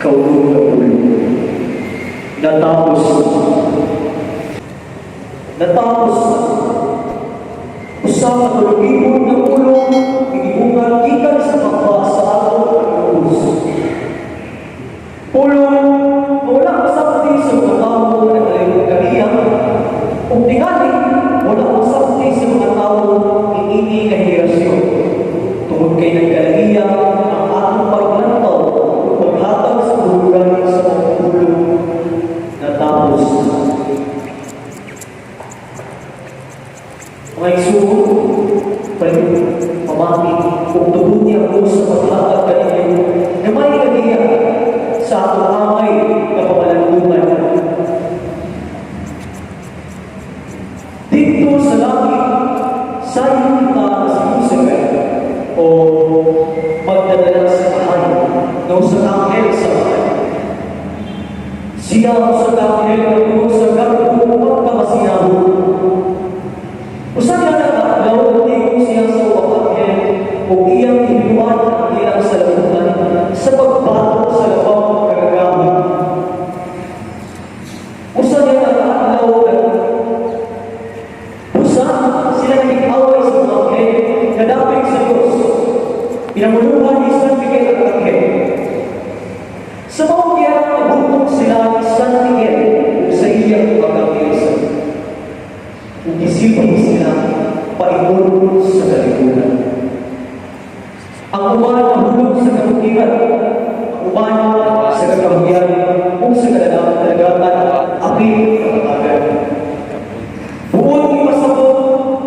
Ikaulong nga pulong. Natapos na. Natapos na. Usa ka tulungibon nga pulong gibungag gikan sa baba sa atong pag-ubos. Pulong wala masabti sa mga tawo nga naglayon kaniya ug tingali wala masabti sa mga tawo niini nga henerasyon tungod kay nagkalahiya ang atong paglantaw ug paghatag sa kahulugan sa mga pulong: natapos na. Mga igsoon, palihog pamati ug tuguti ako sa paghatag kaninyo na may kagiya sa atong angay nga pamalandungan. Didto sa langit, sayo kita si Lucifer o magdadala sa kahayo nga usa ka anghel sa bahay. Siya ang usa ka anghel nga puno sa garbo ug pagkamasinahon. Usa ka adlaw, nagtingog siya sa ubang anghel ug iyang gihimuan ang ilang salabutan sa pagbato sa labaw nga kagagahom. Usa niya ka adlaw, usa sila nakig-away sa mga anghel nga dapig sa Diyos. Pinanguluhan ni San Miguel ang anghel. Sa maong giyera, nabuntog sila ni San Miguel ug sa iyang mga anghel. Ug gisilbi sila paingon sa kalibutan. Ang uban nahulog sa kabukiran, ang uban sa kakahuyan, ug sa kadagatan, apil kapatagan. Buot ipasabot,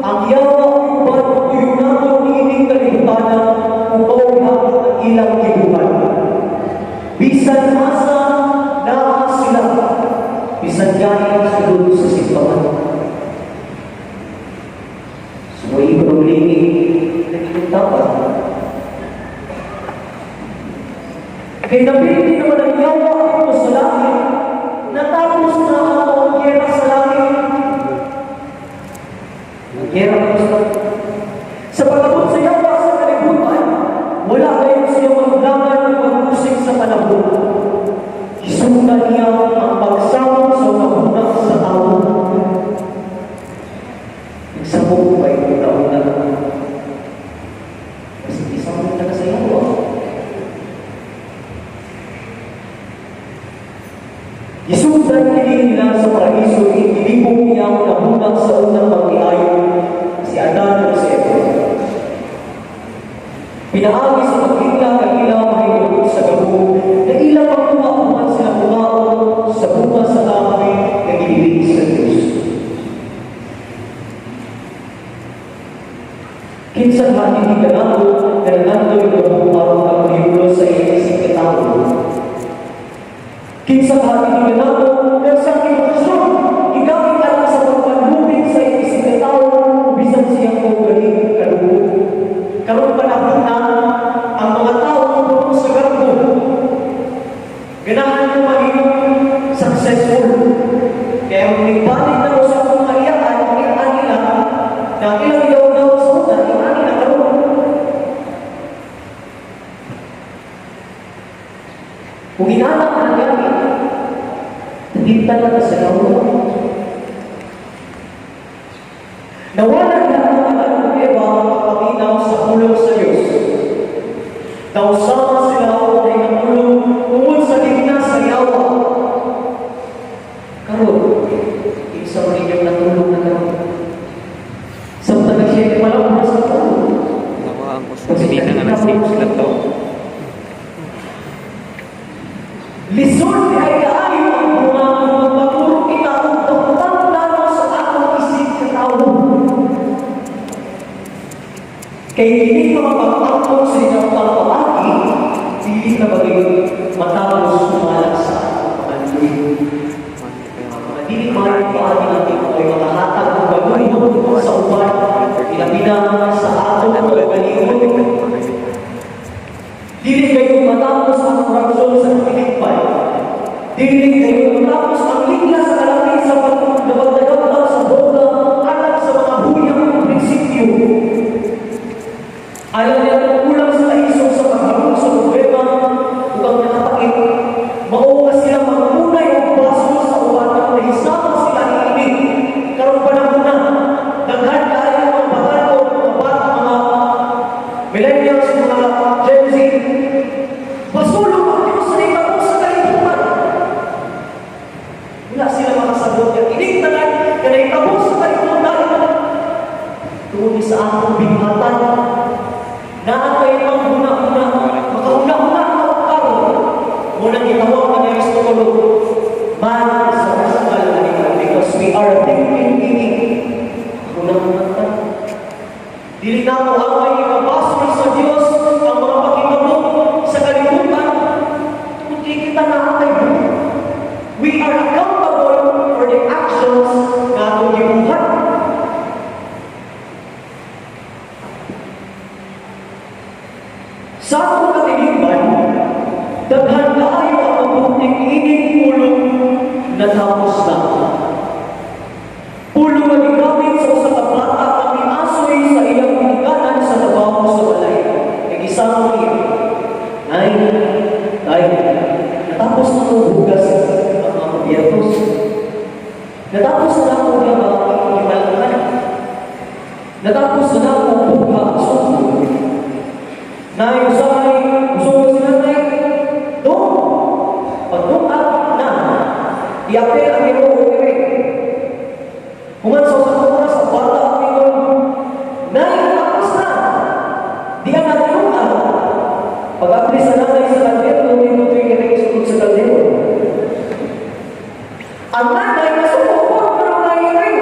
ang yawa uban kuyunaton niining kalibutana ug mao gihapon ang ilang gibuhat. Bisan asa naa sila, bisan gani sulod sa simbahan. Sumuyi ko ng lingit, naging dapat. Kay napili naman ang yawa dito sa langit, natapos na ang giyera sa langit. Ang giyera tapos na. Sa pag-abot sa yawa sa kalibutan, wala kayo siya maglaman ng pag-usig sa panahon. Gisugdan niya ang pagsabog sa kahuna sa tao. Nagsabog pa yung taon na. Kasi isang na sa yawa. Gisugdan kini nila sa paraiso, inilibong niya ang nahuna sa unang pag-iayo, si Adan ug si Eva. Pinaagi sa pagkita nga ilang mahitungod sa gahom na ilang makuha human sila kumaon sa bunga sa kahoy nga gidili sa Diyos. Kinsa ka hindi kanato nga nangandoy gahom aron magpahibalo sa iyang isig katawo? Kinsa ka hindi kanato nga sa edukasyon gigamit alang sa pagpanlupit sa iyang isig katawo bisan siyang kaugaling kadugo? Karon panahon na ang mga tao puno sa garbo. Ganahan mo mahimong successful. Kaya ang nagbalik na mo sa akong kaiyaan, ang nila, na ang ilang idaw-daw sa una, ang na karon. Kung inanak na gamit, natinta na sa yawa. Nawala na ang Adan ug Eva ang kapaminaw sa pulong sa Diyos. Nausama sila og nahinatulong tungod sa digna sa yawa. Karon, kinsa man inyong natulong na karon? Samtang nagsiya malawag sa tao. Nakuha ang usa nga nag-save sila to. Lisod ni ay kaayo ang bunga kung magpaturo kita og dakpang plano sa atong isig katawo. Kay kini mga pag-angkon sa inyong paagi, dili na bagay matapos sumala sa atong pangandoy. Mga dili maayong paagi natin ay makahatag og baguyod sa uban, ilabi na sa atong kaugalingon. Dili kayo matapos ang korupsyon sa pilipay. Dili kayo matapos ang ligla sa kalapit sa pagdagdag sa droga alang sa mga huyang prinsipyo. Ayaw niya kulang sa kaisog sa paghimong sa problema ug ang nakapait. Mao nang gitawag ni Aristotelo, man is a rational animal because we are a thinking being. Hunahuna ta. Dili namo angay ipabasol sa Dios ang mga panghitabo sa kalibutan kung di kita naatay. We are accountable for the actions nga atong gibuhat. Sa atong katilingban, daghan kaayo ang mabuting ining pulong natapos na. Pulong nga gigamit sa usa ka bata nga miasoy sa iyang ginikanan sa trabaho sa balay. Nagisama niya, "Nay, tay, natapos na ko hugas ang mga kubyertos. Natapos na ako ang mga gimalangkan. Natapos na ako buga ang suko." Nay, usahay, musugo si nanay. Dong, pagdungat na, iapil ang iro o ire. Human sa usa ka oras, ang bata ang ingon, "Nay, tapos na." Di ang nagdungat. Pag-apli sa nanay sa kaldero, tinutoy ire sulod sa kaldero. Ang nanay nasuko pero nairing.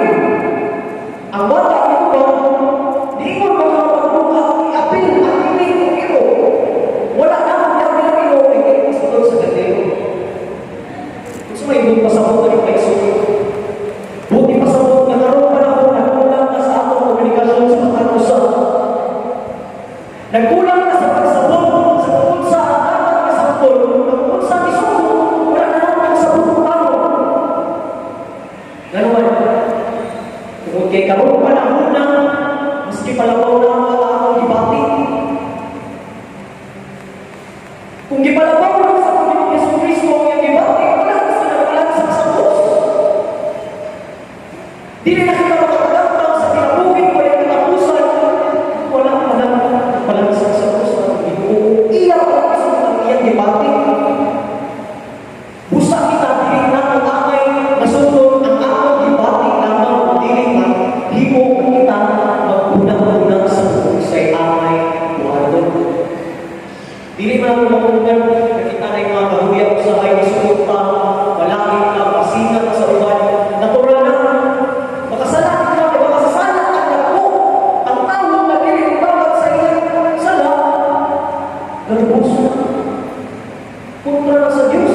Ang bata ito, di ingon magkapagbuka, iapil ang ire o iro. Wala na ang iapil ang iro, ay ire sulod sa kaldero. Unsa may buot pasabot ni Paisuri? Buot pasabot nga karong panahon nagkulang na sa atong komunikasyon sa matag usa. Nagkulang na sa pagsabot sa kung unsa ang dapat kasabot, kung unsa misugo, wala na naman pagsabot paano. Ngano man, tungod kay karong panahon na, maski palabaw na ang atong gibati. Kung gipalabaw lang sa Panginoong Yesu Kristo ang iyang gibati, wala na sila nagpalansa sa krus. Dili na kita makapagantang sa kinabuhi wala katapusan. Wala pa lang nagpalansa sa krus ang Ginoo. Iya pa lang ang iyang gibati. Busa kita dili na ang angay nasundon ang atong gibati lamang kung dili mahimo kita maghuna-huna sa unsay angay buhaton. Dili man ako makungan nakita na yung mga kahuya usahay nisulot pa, malaki ka, masinga ka sa uban. Natural na, makasala ka, kay makasasala ang dako. Ang tao na dili tawag sa iyang sala, galubos na. Kontra na sa Diyos.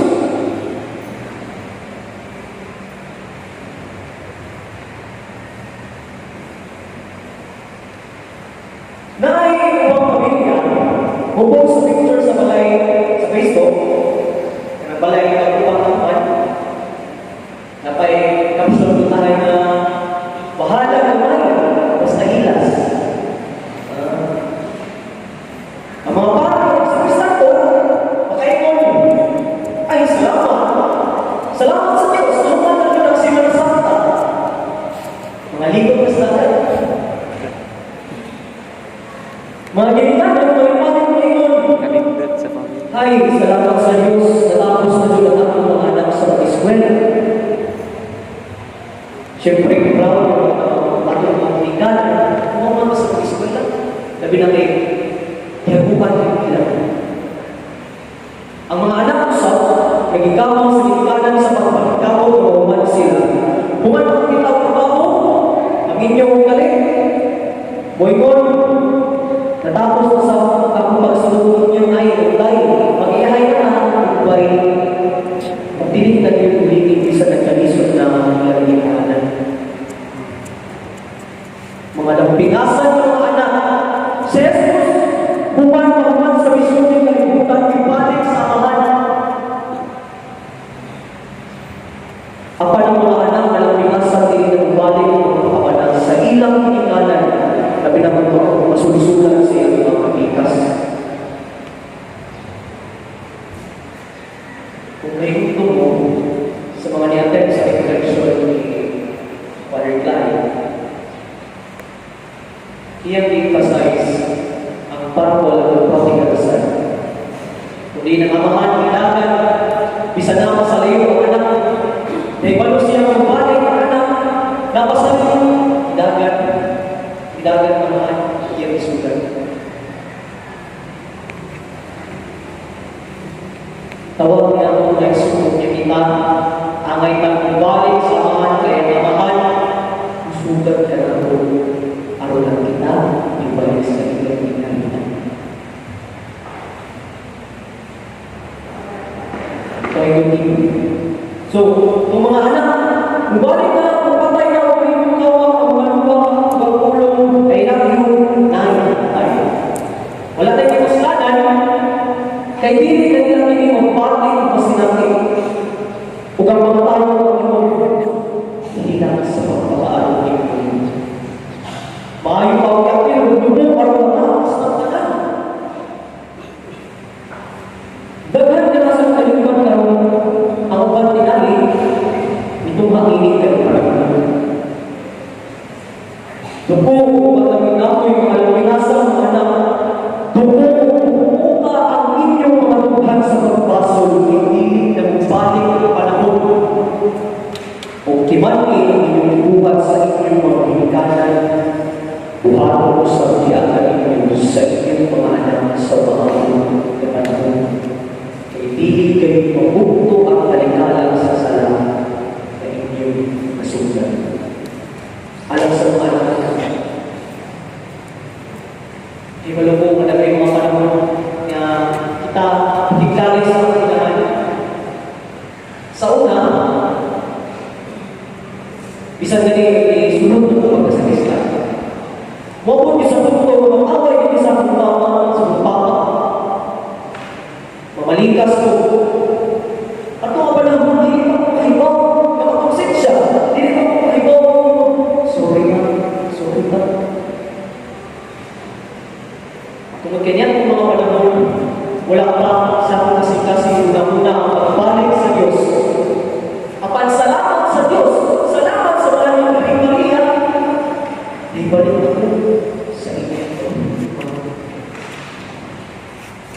Naay ubang pamilya, mubong sa picture sa balay sa Facebook, kanang balay nga ubang naman, napay caption tayo na bahala gamay, basta hilas. Ang mga pare sa Kristo, makaingon, "Ay, salamat. Salamat sa Diyos, human na yun ang Semana Santa." Mga ligot na sa dagat. Mga ginikanan, mga pare maingon, Kanindot sa pamilya. "Ay, salamat sa Diyos, natapos na yun ang akong mga anak sa pag-eskwela." Siyempre, proud yung mga batong mga ginikanan, mga mga sa pag-eskwela. Labi na kay gihagupan yung nila. Ang mga anak usab, nagikawang sa ginikanan sa pagpagkaon o human sila. Human ang kita trabaho, ang inyong galing. Moingon, "Natapos na sa akong pagsulod niyo ay utay, mag-ihay na ang ubay." Magdili na yung ulitin bisan nagkalisod na ang ilang ginikanan. Mga dampingasan ng mga anak, si Jesus, human pa sa misyon ng kalibutan, ibalik sa amahan. Apan ang mga anak na lampingasan, dili na bumalik ang mga sa ilang ginikanan, labi na masulsulan sa iyang mga kapikas. Kung kahintong mo sa mga ni-attend sa reflection ni Father Clyde, iyang i-emphasize ang parable ng prodigal son. Kundi ng amahan, ilagan, bisan na masalayo ang anak, naibalo siya magbalik ang anak, napasalayo, ilagan, ilagan amahan, iyang isulat. Tawag niya ang mga igsoon niya kita, angay tagbalik sa Amahan kay ang Amahan, musugat ka na ako, aron lang kita, ibalik sa iyong ginahina. So, kung mga anak, mubalik na, mapatay na, o inyong tawa, ang mga lupa, magpulong, I love you, nine, tayo. Wala tayong kinuslanan, kay dili na nila kini magpati o masinati. Ug ang mga tao ang hindi lang sa pagpapaaral ni Maayo pa ang kapil, dumo aron matapos ng tanan. Daghan na sa kalibutan karon ang uban tingali itong hakinig kay panahon. Duko batang napoy mga luminasa mga anak. Duko buka ang inyong mga dughan sa pagbasol, hindi na mubalik ang panahon. O timan-i ang inyong buhat sa inyong mga ginikanan, buhaton sa giakan ninyo sa inyong mga anak sa maayong panahon. Kay dili kayo mabugto ang kalikalan sa sala na inyong masundan. Alam sa mga anak, di malubo ka na kayo mga panahon nga kita higlalay sa kinahan. Sa una, bisan gani isulod ko pagkasakista. Mo sa punto mag-away kami sa akong mama, sa akong papa. Mamalikas ko. Ato nga panahon, dili pa ko kahibaw. Nakakonsensya. Dili pa ko kahibaw. Sorry ma, sorry pa. Tungod kanya kung mga panahon, wala pa sa akong kasing-kasing una-una ang pagbalik sa Diyos. Apan salamat sa Diyos, salamat sa mahal ng Birhen Maria, ibalik ako sa inyo.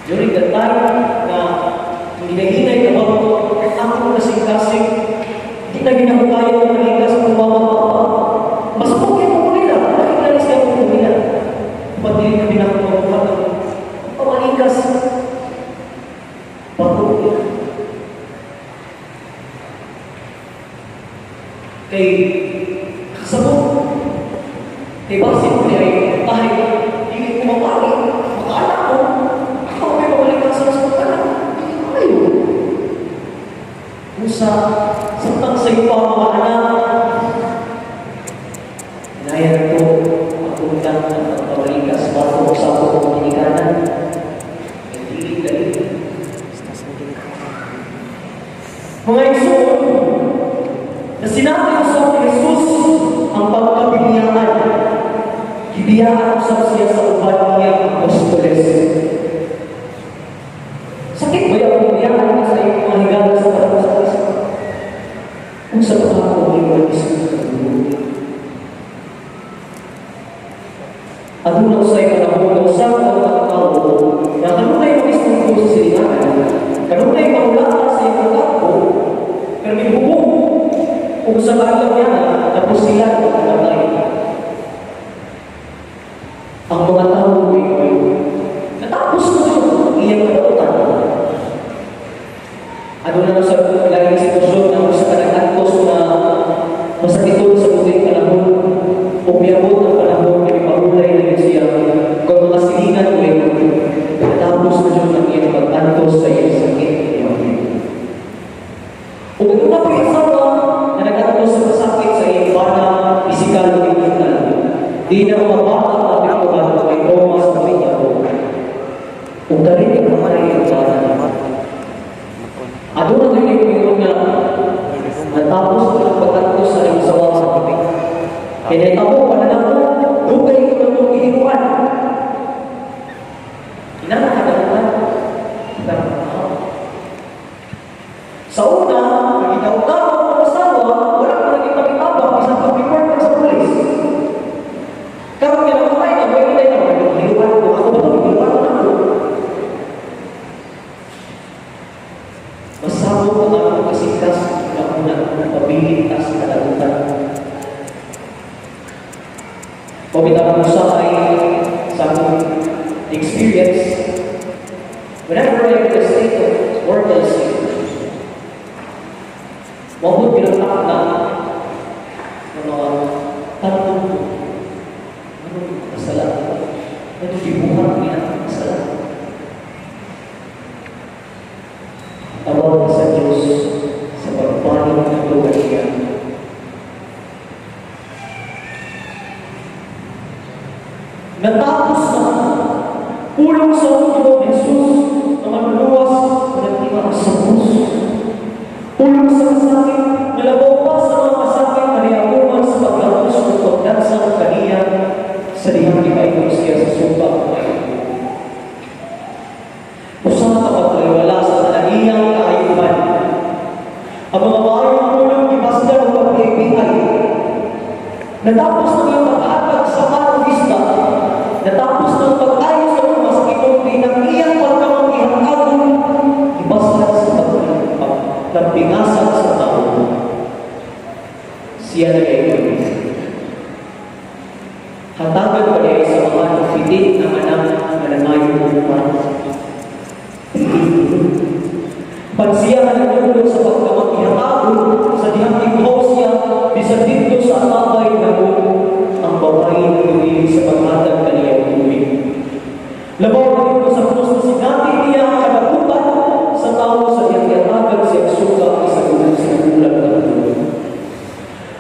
During that time na hinahinay ka ba ko, akong kasing-kasing, di na ginahukaya ng malikas kung mama, papa. Mas okay mo nila, nakiklalis ka mo nila. Pag dili na binakuha ng pamalikas, bago nila. Kay kasabot, kay basin ko niya ay kahit dili ko mapali, makaanak ko, ako may pamalikas sa mga anak, dili ko kayo. Kung sa samtang sa iyo pa mga anak, inayan ko ang undang ng pagpamalikas bago sa akong ginikanan, hindi dali. Mga igsoon, na sinabi sa ni Jesus ang pagkabiniyaan, gibiyaan usab siya sa uban niyang apostoles. Sakit ba yung biniyaan ka sa iyong mga higala sa panahon sa Kristo? Kung sa pagkako iyong mismo katulog. Aduna usay panahon nga usa ka mga tawo na kanunay makistorbo sa silinganan, kanunay mahulata sa iyong kampo, pero may hubog ug sa kaadlaw niya tapos sila namatay. Ang mga tao ay natapos na yun ang iyang kadautan. Aduna sa laging sitwasyon na usa ka nag-antos na masakiton sa buting panahon, ug miabot ang panahon nga mipaulay na yun siya kung mga silingan ulit, natapos na yun ang iyang pag-antos sa iyang sakit. Ug aduna po yung asawa na nag-antos sa masakit sa iyang bana, pisikal o mental. Di na mga bata maapektuhan o may trauma sa pamilya ko. Ug dali ni mamatay ang bana. Aduna na yung ingon nga natapos na ang pag-antos sa iyang asawa sa tubig. Kaya nahitabo pa na nako, dugay ko na itong gihiruan. Inanakadaluhan. Sa una, nagitaw-taw ang asawa, wala ko naging pakitabang, isang pag-report lang sa pulis. Karon nga namatay na, may ilay na, gihiruan ko, ako ba ito, gihiruan ko na ako. Masabot ang atong kasingkas na una, pabilin ta sa kadagutan. Pabitang usahay sa akong experience, whenever I'm in a state of mortal sin, Mao pinagtakda ng mga tanong ko. Ano kasala? Ano gibuhat niya ang kasala? Tawag sa Diyos sa pagpalit ng lugar niya. Natapos na pulong sa Panginoon Jesus na manluluwas na nagtima sa krus. Pulong sa kasakit, nalabaw pa sa mga kasakit na niyakuman sa paglabos o pagdansang kaniya sa dihang gipaingon siya sa sumpa ng Usa ka pagkaliwala sa tanahiyang kaayuhan. Ang mga maayong pulong gibasdan og pagbihay. Natapos ng iyong paghatag sa karuvista, natapos ng pag-ayos sa mga masakiton din ang iyang pagkamangihatagon, gibasdan sa paglampingasan sa tao. Siya na kayo. Hatagan pa niya sa mga fitit ng anak na nangayo upan. Pag siya na nagtulog sa pagkamangihatagon, sa dihang ikaw siya, bisan dito sa atabay na ang babae na dumili sa paghatag kaniya og tubig. Labaw na dito sa krus na sinati niya ang kadakutan sa tao sa dihang gihatagan siya suka sa sinagulang ng tubig.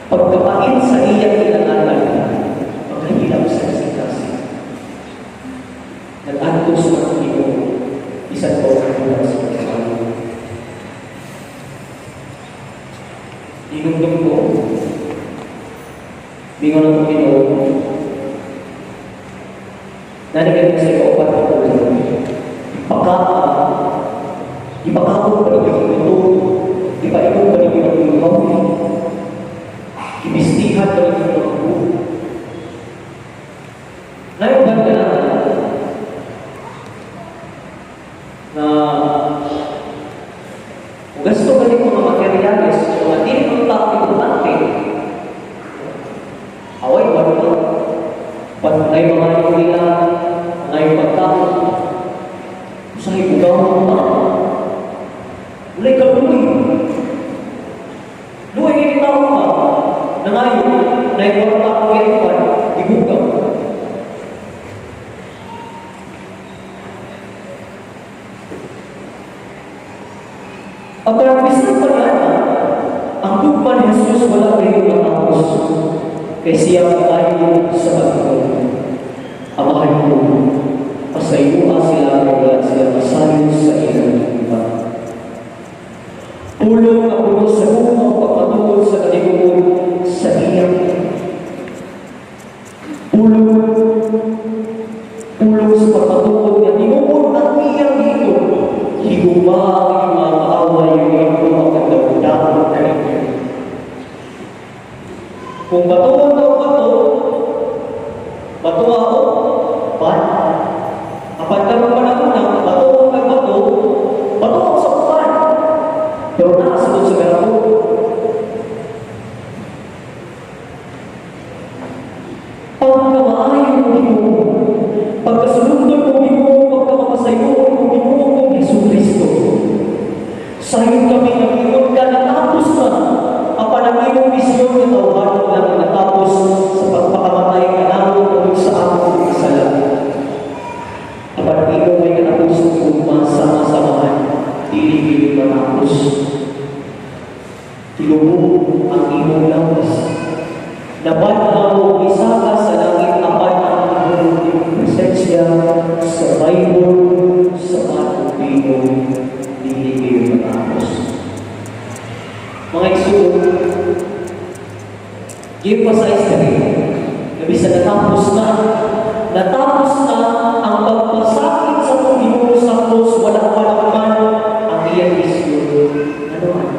Pagkapait sa iyang ilanganan, pagkahilap sa kasing-kasing. Nag-antos ang Ginoo, bisan pa ang buhat sa pagkakalo. Inumdum ko, bingon ang Ginoo, nanigan sa ikaupat na ulo, ipakabot pa ninyo ang ito, ipainom pa ninyo ang inyong kawi, ibistihan pa ninyo ang buo. Ngayon ba na na kung gusto ka rin mga materyales, mga dili mo tao importante, away ba ito? Pag may mga nila, may pagkaon, usahay bugaw mo pa. Walay ka luwi. Luwi kay tao ka, nangayo, na ikwarta ko kaya ibugaw. Ang bisan pa niya, ang gugma ni Jesus wala kayo matapos. Kay siya tayo sa pagkaon. Amahan ko, pasayua sila kay wala sila masayo sa ilang gugma. Pulong na puno sa gugma o pagpatuod sa kalibutan sa iyang pulong, pulong sa pagpatuod nga tinuod ang iyang giingon. Higugma ang inyong mga kaaway, yung inyong pagkadaot na ninyo. Kung batuon daw bato, bato ako, ban. Apan karon panahon na, batuon kag bato, bato ako sa upan. Pero nakasunod sa garabo. Pagkamaayo mo Ginoo, pagkasulundon mo Ginoo, pagkamakasayo mo Ginoo kong Hesus Kristo. Sayon kami nag-ingon ka, natapos na apan ang imong misyon nga tawhanon lang natapos sa pagpakamatay kanamo tungod sa among kasala. Apan ang imong may katapos ug sama-samahan, dili gid matapos. Tinubo ang imong lawas. Nabanhaw isa ka sa langit apan ang imong presensya sa Bible sa atong Ginoo dili kayo matapos. Mga igsoon, give us a history na bisan natapos na ang pagpasakit sa atong Ginoo sa krus, wala pa man ang iyang misyon. Ano man?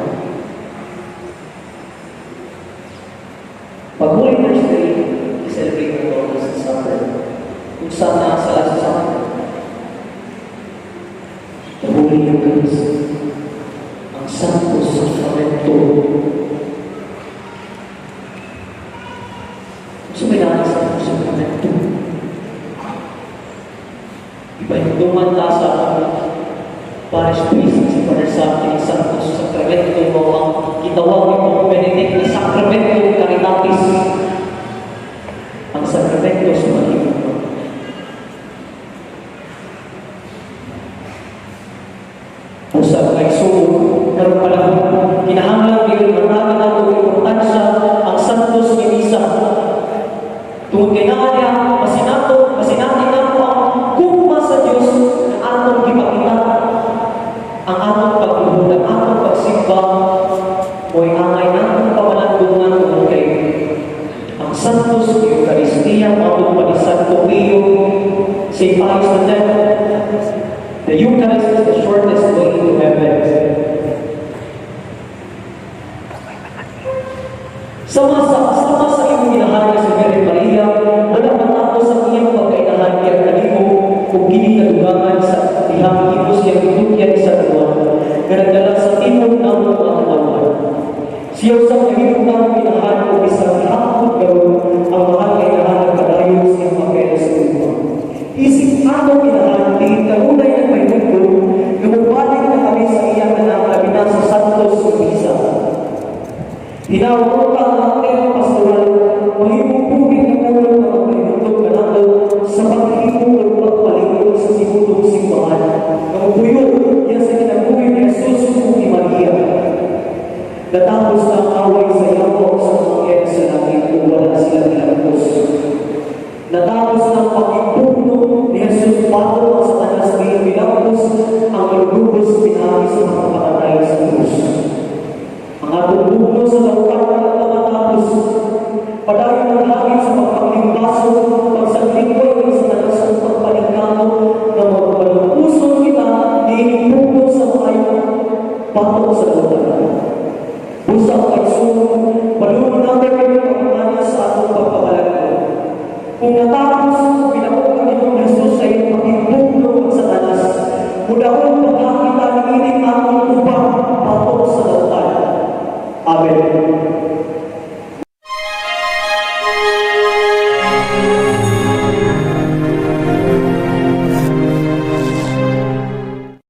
Pag Holy Thursday, i-celebrate ang Lord's Supper. Kung saan na sa Last Supper. The Holy Eucharist, ang Santo Sacramento. Kung sa may nasa Santo Sacramento, ipahinduman ta sa parish priest si Father Sam, kining Santo Sacramento mo ang gitawag. pagsimba mo'y angay natong pamalandungan tungod kay ang Santos Eucharistia, matod pa ni Santo Pio, St. Pius X, the Eucharist is the shortest way to heaven. Sama sa imong inahan nga si Mary Maria, wala matapos ang iyang pagkainahan diya kanimo ug kini kadugangan sa dihang himos iyang gitugyan sa Juan nga nagdala sa timog namo nga katawhan. Siya usab nahimo namo inahan ug bisan hangtod karon ang mahal nga inahan nagpadayon sa iyang pagkaila sa ugma. Isip atong inahan, diin kanunay nagpahinugdom nga mobalik na kami sa iyang anak, labi na sa Santos Misa. Hinawag ka ang tema pastoral, mahimong buhi ng pulong nga magpahinugdom kanato sa paghimo ug pagpalingkod sa simutong simbahan. Nga mopuyo diya sa kinabuhi ni Jesus ug ni Maria. Natapos na ang away sa yawa sa mga anghel sa langit ug wala sila nilangkos. Natapos na ang pag-impugno ni Jesus batok ang Satanas diin nilangkos ang manunubos pinaagi sa pagpakamatay sa krus. Ang atong bugno sa lautan wala pa matapos. Padayon ang hangin sa pagpaklimbaso, pagsaglikboy ng Satanas ug pagpaningkamot nga magpalupuson kita niining bugno sa maayong batok sa lautan. Busa kay sun, palunod natin.